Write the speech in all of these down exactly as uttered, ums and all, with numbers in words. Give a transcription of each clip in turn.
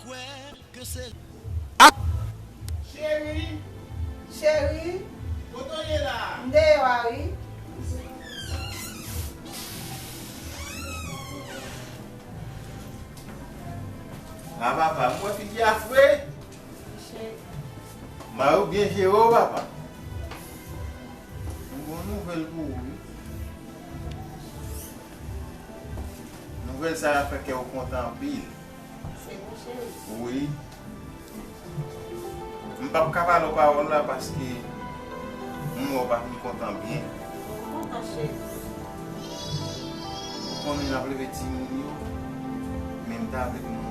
Kwè ke se. Ak. Cheri. Cheri. Kote w ye la? M deyò a, wi. A papa, m wè figi a fre. Cheri. Mari w byen jere w, papa. M gon nouvèl pou ou, wi. Nouvèl sa a fè kè w kontan anpil. Se vre, cheri? Wi. M p ap ka pale w pawòl la paske m wè w pa fin kontan byen. M kontan, cheri. Ou konnen n ap leve timoun yo, men m ta vle pou nou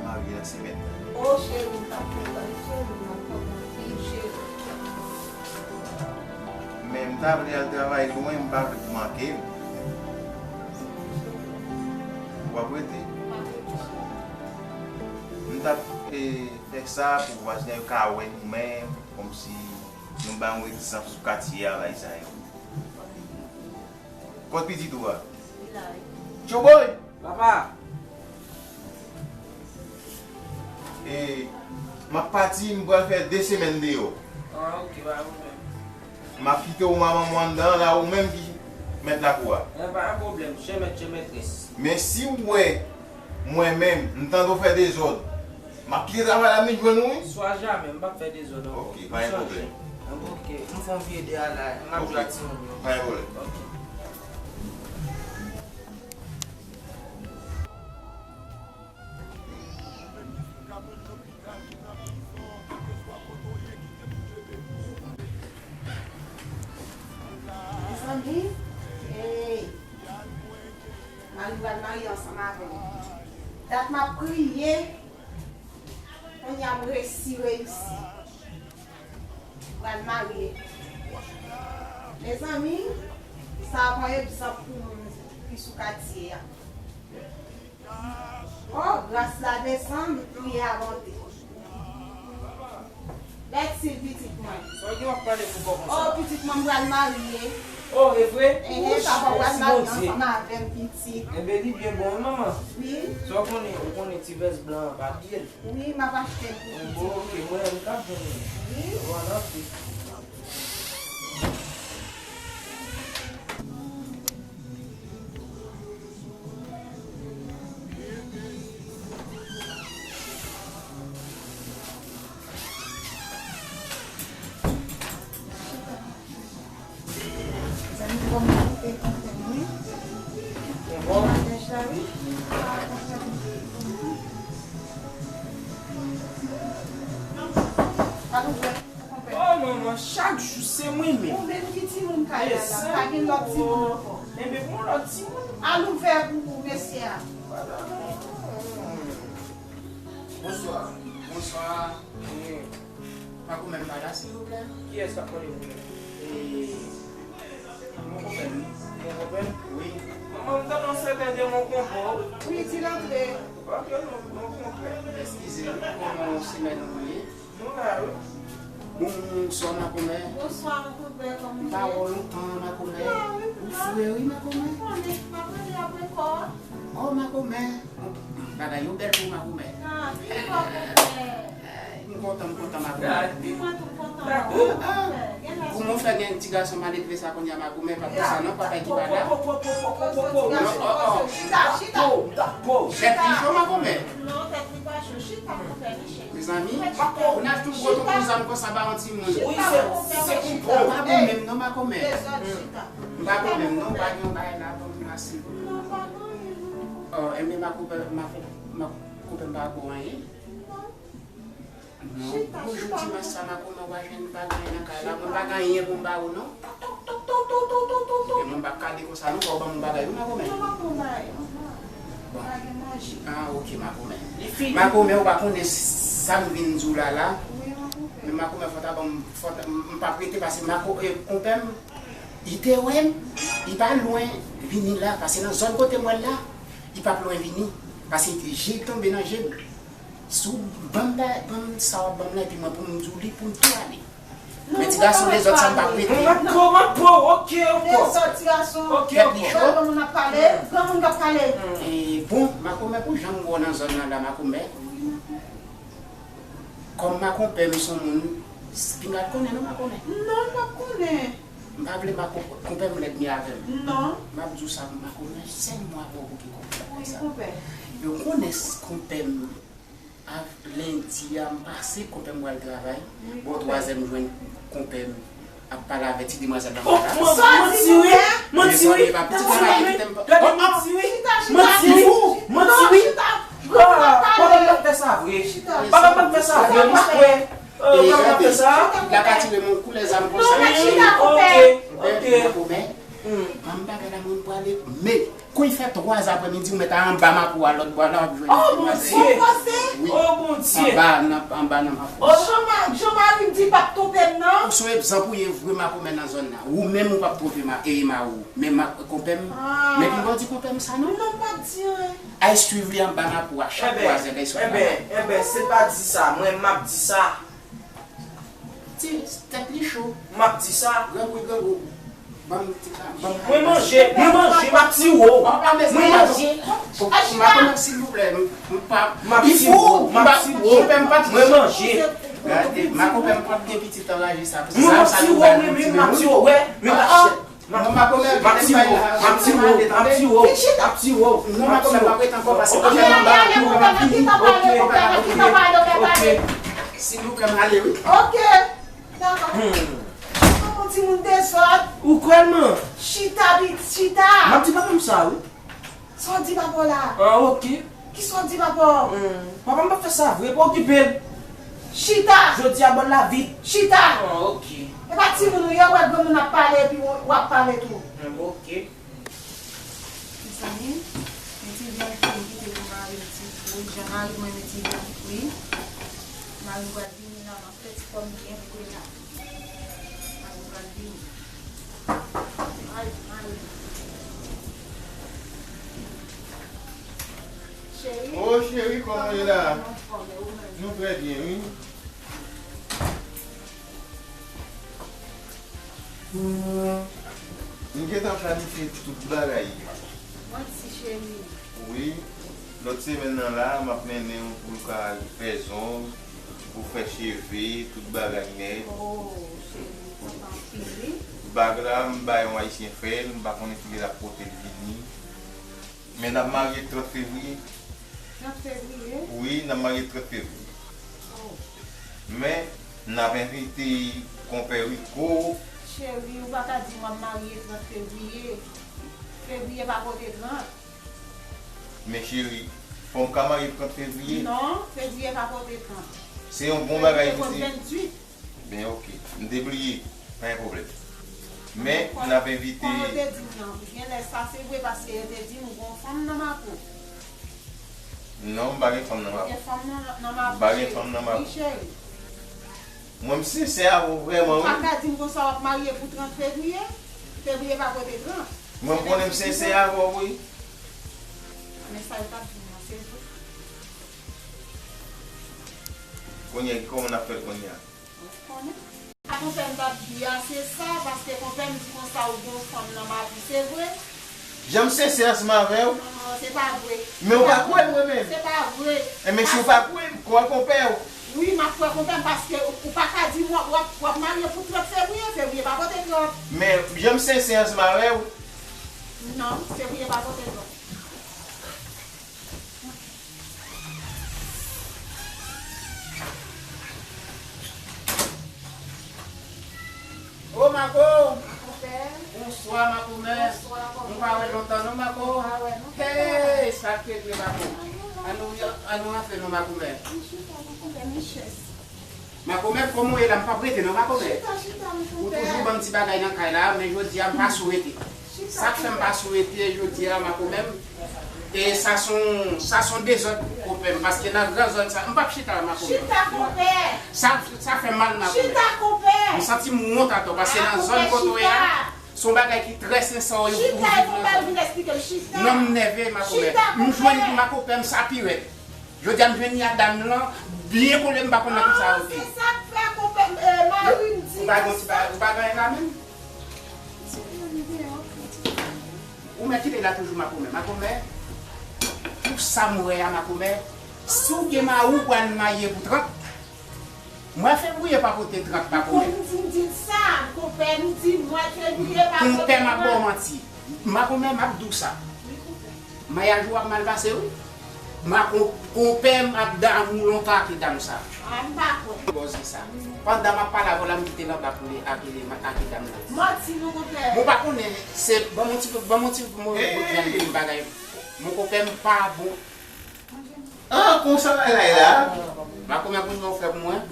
marye nan semèn nan. O, cheri, m t ap kontan, cheri, m ap kontan anpil, cheri. Men m ta vle al travay lwen, m pa vle pou manke l. W ap rete? M t ap, e, fè sa pou vwazen yo ka wè nou menm, kòmsi nou bay yon egzanp sou katye a, bagay sa yo. Kot pitit ou a? Li la, wi. Tchouboy! Papa! E, m ap pati, m pral fè de semèn deyò. Ah, ok, pa pwoblèm. M ap kite w manman mwen anndan, la ou menm ki mèt lakou a. Eh, pa gen pwoblèm, chè mèt, chè mètrès. Men si w wè mwen menm, m tande w fè dezòd, m ap kite travay la, m vin jwenn ou, wi. Swa jamè, m p ap fè dezòd ankò. Ok, pa gen pwoblèm. Ok, m fè yon vye de a la, m ap jwe ak timoun yo. Pa gen pwoblèm. Ok. Mezanmi, hey, mari m pral marye ansanm avè m. Dat m ap kriye, kounye a m resi reyisi. Pral marye. Mezanmi, sa a pran egzanp pou moun ki sou katye a. Oh, gras la desann, priyè a monte. Lèt sil pitit mwen. Sa w gen w ap pale pou kò konsa? Oh, pitit mwen, m pral marye. Oh, e vre? Enhen, papa w pral marye ansanm avè m, pitit. Enben, li byen bon, wi, manman. Wi. Sa w konnen, ou konnen ti vès blan an pa byen. Wi, m ap achte l pou pitit mwen. Bon, ok, mwen menm m t ap jwenn li. Wi. Vwala, ok. Zanmi, kòman ou te kontan, wi? Bon. Nan nèj la, wi. Al ouvè pou konpè. Oh, manman, chak jou se mwen menm. Ou menm ki timoun kay la, la. Pa gen lòt timoun ankò. Enben, bon, lòt timoun. Al ouvè pou mesye a. Bonswa. Bonswa. Makomè m pa la, silvouplè? Kiyès k ap pale pou mwen? E, mon konpè m. Mon konpè? Wi. Manman, m tande yon sèten de mon konpè w. Wi, di l antre. Ok, mon, mon konpè. Eskize m, kòman w semèn ou ye? Nou la, wi. Bonswa, makomè. Bonswa, mon konpè, kòman w ye? M pa wè w lontan, makomè. Ou fre, wi, makomè. Ou konnen, m ap rele apre kò a. Oh, makomè. Bagay yo bèl pou makomè. Ah, pi fò konpè. M kontan, m kontan, makomè. Pi mwen tou kontan. Ah, ah. Kòman w fè gen ti gason maledve sa kounye a, makomè, pa konsa non, papa ki pa la. Chita, chita. Tèt li cho, makomè. Non, tèt li pa cho. Chita, konpè, li chita. Mezanmi, ou nan tou gwo tonton zam konsa ba yon timoun. Wi, se, se konpè. M pa bon menm non, makomè. M pa bon menm non, m pa gen yon bagay la pou m la silvouplè. Oh, enben, makomè, makomè, makomè, m pa bon anyen. Non, bonjou dimanch sa, makomè, w pa jwenn bagay nan kay la. Mwen pa gen anyen pou m ba ou non. Enben, mwen p ap kale konsa non, fò w ban m yon bagay wi, makomè. Bon. Ah, ok, makomè. Makomè, ou pa konnen sa m vin di w la la. Men makomè, fò ta ban m, fò ta, m, m p ap rete pase mako, e, konpè m, li te wè m, li pa lwen vini la, pase nan zòn kote m wè l la, li p ap lwen vini, pase je l tonbe nan je m. Si w ban m ba, ban m sa w ap ban m la, epi mwen pou m di w li, pou m tou ale. Men ti Gason dezòd sa m p ap rete. M ap pran, m ap pran, ok, ok. Dezòd ti gason. Ok, ok. Granmoun ap pale, granmoun k ap pale. E, bon, makomè, pou jan m wè w nan zòn nan la, makomè, kòm makonpè m se yon moun, pinga l konnen non, makomè. Non, m p ap konnen. M pa vle makonpè m lènmi avè m. Non. M ap di w sa, makomè, sèl mwen avè w pou ki konpè sa. Wi, konpè. Yo konnen konpè m. Lendi a m pase, konpè m pral travay. Bò twazyè m jwenn konpè m ap pale avèk ti demwazèl la. Oh, manti wi, manti wi. Gade manti wi, manti wi, manti wi. Ah, papa m ap fè sa vre. Papa m ap fè sa vre, m kwè. Papa m ap fè sa. La ka tire moun koulè zam konsa. Ok, ok. An bagay la moun pwale, men kon l fè twa zè aprèmidi, ou mèt al anba mapo a lòt bò la, w ap jwenn yon demwazèl. Oh, Bondye! Wi. Oh, Bondye! Anba nan, anba nan mapo. Oh, Jean-Marc, Jean-Marie m di l p ap twonpe m non. Ou se yon egzanp ou ye vre makomè nan zòn nan. Ou menm ou p ap twonpe ma, e, mari w. Men ma, konpè m, men pi bò di konpè m sa non. Non, m p ap di anyen. Al swiv li anba mapo a chak twa zè, lè l sot travay. Enben, enben, se pa di sa, mwen m ap di sa. Ti tèt li cho. M ap di sa. Grangou, grangou. Ban m ti ka, ban m. Mwen manje, mwen manje, m ap tiwo. Mwen manje. Makomè, silvouplè, m, m pa. M ap tiwo, m ap tiwo. Mwen manje. Gade, makomè, m p ap gen pitit anraje sa. Mwen ap tiwo, mwen menm, m ap tiwo, wè. Men pa chèt. M ap tiwo, m ap tiwo, m ap tiwo, m ap tiwo. Non, makomè, m ap rete ankò paske konpè m anba. Ok. Silvouplè, m ale wi. Ok. Dakò. Hmm. Kòman timoun dezòd? Ou kwè l, man? Chita, bit, chita. M ap di papa m sa, wi. Sa w di papa w la? Ah, ok. Kisa w di papa w? Hmm. Papa m p ap fè sa vre, pa okipe l. Chita. Jodi a, bòl la vid. Chita. Ah, ok. E pa timoun ou ye, w wè granmoun ap pale, epi w, w ap pale tou. Hmm, ok. Mezanmi, men ti vyann pou m kite pou mari m ti kou. Jan mari mwen men ti vyann fri. Mari m pral vini la, m ap fè ti pòm byen fri la. Mari m pral vini. Ay, mari m. Cheri. Oh, cheri, kòman w ye la? Anfòm, e ou menm? Nou trè byen, wi. M gentan planifye tout bagay. Mwen ti cheri. Wi. Lòt semèn nan la, m ap mennen w pou w ka al fè zong, pou w fè cheve, tout bagay nèt. Oh, cheri, m kontan anpil, wi. Bag la, m bay yon ayisyen fè l, m pa konnen kilè l ap pote l vini. Men n ap marye trant fevriye. Trant fevriye? Wi, n ap marye trant fevriye. Oh. Men, n ap envite konpè Rico. Cheri, ou pa ka di m w ap marye trant fevriye. Fevriye pa pote trant. Men cheri, fò m ka marye trant fevriye? Non, fevriye pa pote trant. Se yon bon bagay, mesye. Fevriye pote venntuit. Ben, ok. M te bliye. Pa gen pwoblèm. Men, n ap envite. Kòm yo te di m nan, genlè sa se vre, paske yo te di m ou gen yon fanm nan Mapo. Non, m pa gen fanm nan Mapo. Ou gen fanm nan, nan Mapo, cheri. M pa gen fanm nan Mapo. Wi, cheri. Mwen, m sensè avè w vrèman, wi. Ou pa ka di m konsa w ap marye pou trant fevriye? Fevriye pa pote trant. Mwen, m konnen m sensè avè w, wi. Men sa yo t ap di m nan, se vre. Kounye a, ki kòman n ap fè l kounye a? Ou konnen. Sa konpè m t ap di a, se sa, paske konpè m di konsa ou gen yon fanm nan Mapo, se vre? Jan m sensè ansanm avè w. Non, se pa vre. Men ou pa kwè m, mwen menm. Se pa vre. Enben, si ou pa kwè m, kwè konpè w. Wi, m ap kwè konpè m, paske ou, ou pa ka di m w ap, w ap, w ap marye pou trant fevriye, fevriye pa pote trant. Men, jan m sensè ansanm avè w. Non, fevriye pa pote trant. Ô, Mako! Konpè. Bonswa, makomè. Bonswa, kòman w ye? Nou pa wè lontan, non, Mako? Nou pa wè, non, konpè. Hey, sa k regle, Mako? Ann nou, ann nou rantre, non, makomè. Ann chita, non, konpè, men chèz. Makomè, kòman w ye la? M p ap rete non, makomè. Chita, chita, m konpè. Ou toujou ban m ti bagay nan kay la, men jodi a m pa sou rete. Sa k fè m pa sou rete jodi a, makomè m, e sa s on, sa s on dezòd konpè m, paske nan gran zòn sa, m p ap chita la, makomè. Chita, konpè. Sa, sa fè m mal, makomè. Chita, konpè. M santi m wont atò, paske nan zòn kote w ye a, s on bagay ki trè sensè, ou viv nan zòn. Chita, konpè, vin eksplike m, chita. Non, m nève, makomè. Chita, konpè. M jwenn makomè m sa pi rèd. Jodi a m jwenn Yadam lan byen kole, m pa konn nan kisa yo te. Ah, se sa k fè konpè, eh, mari m Ou pa gen ti bagay, ou pa gen anyen la menm? Ou mèt kite la toujou, makomè. Makomè, pou sa m wè a, makomè, si w gen mari, w pral marye pou trant. Mwa fevriye pa pote trant, makomè. Konpè, m di, m di l sa, konpè, m di mwa fevriye pa pote trant. Konpè, m ap ba w manti. Makomè, m ap di w sa. Wi, konpè. Maryaj ou ap mal pase, wi. Ma kon-, konpè m ap damou lontan ak dam sa. A, m pa kwè. Bòz sa. Pandan m ap pale avè w la, m kite l anba pou li ak, ak dam nan. Manti, non, konpè. Mwen pa konnen, se, ban m yon ti, ban m yon ti, ban m yon bagay. Mon konpè m pa bon. Ah, konsa bagay la ye la? Makomè, pou sa w fè pou mwen.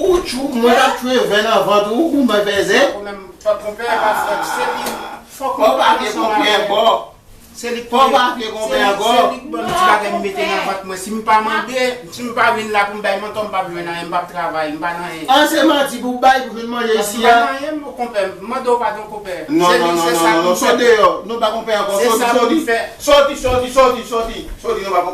Ou tchou, mwen t ap tchwe vè nan vant ou, ou mwen fè zen. Makomè, m, fòk konpè, paske se li, fòk konpè pa vle konpè ankò. Se li ki, fò pa vle konpè ankò. Se li ki ban m ti bagay m mete nan vant mwen. Si m pa mande, si m pa vin la pou m bay mantò, m p ap jwenn anyen, m p ap travay, m pa nan anyen. An, se manti pou bay, pou jwenn manje isi a. M pa nan anyen, mon konpè. M mande w padon, konpè. Non, non, non, non, non, non, sot deyò. Nou pa konpè ankò. Soti, soti. Soti, soti, soti, soti. Soti, nou pa konpè.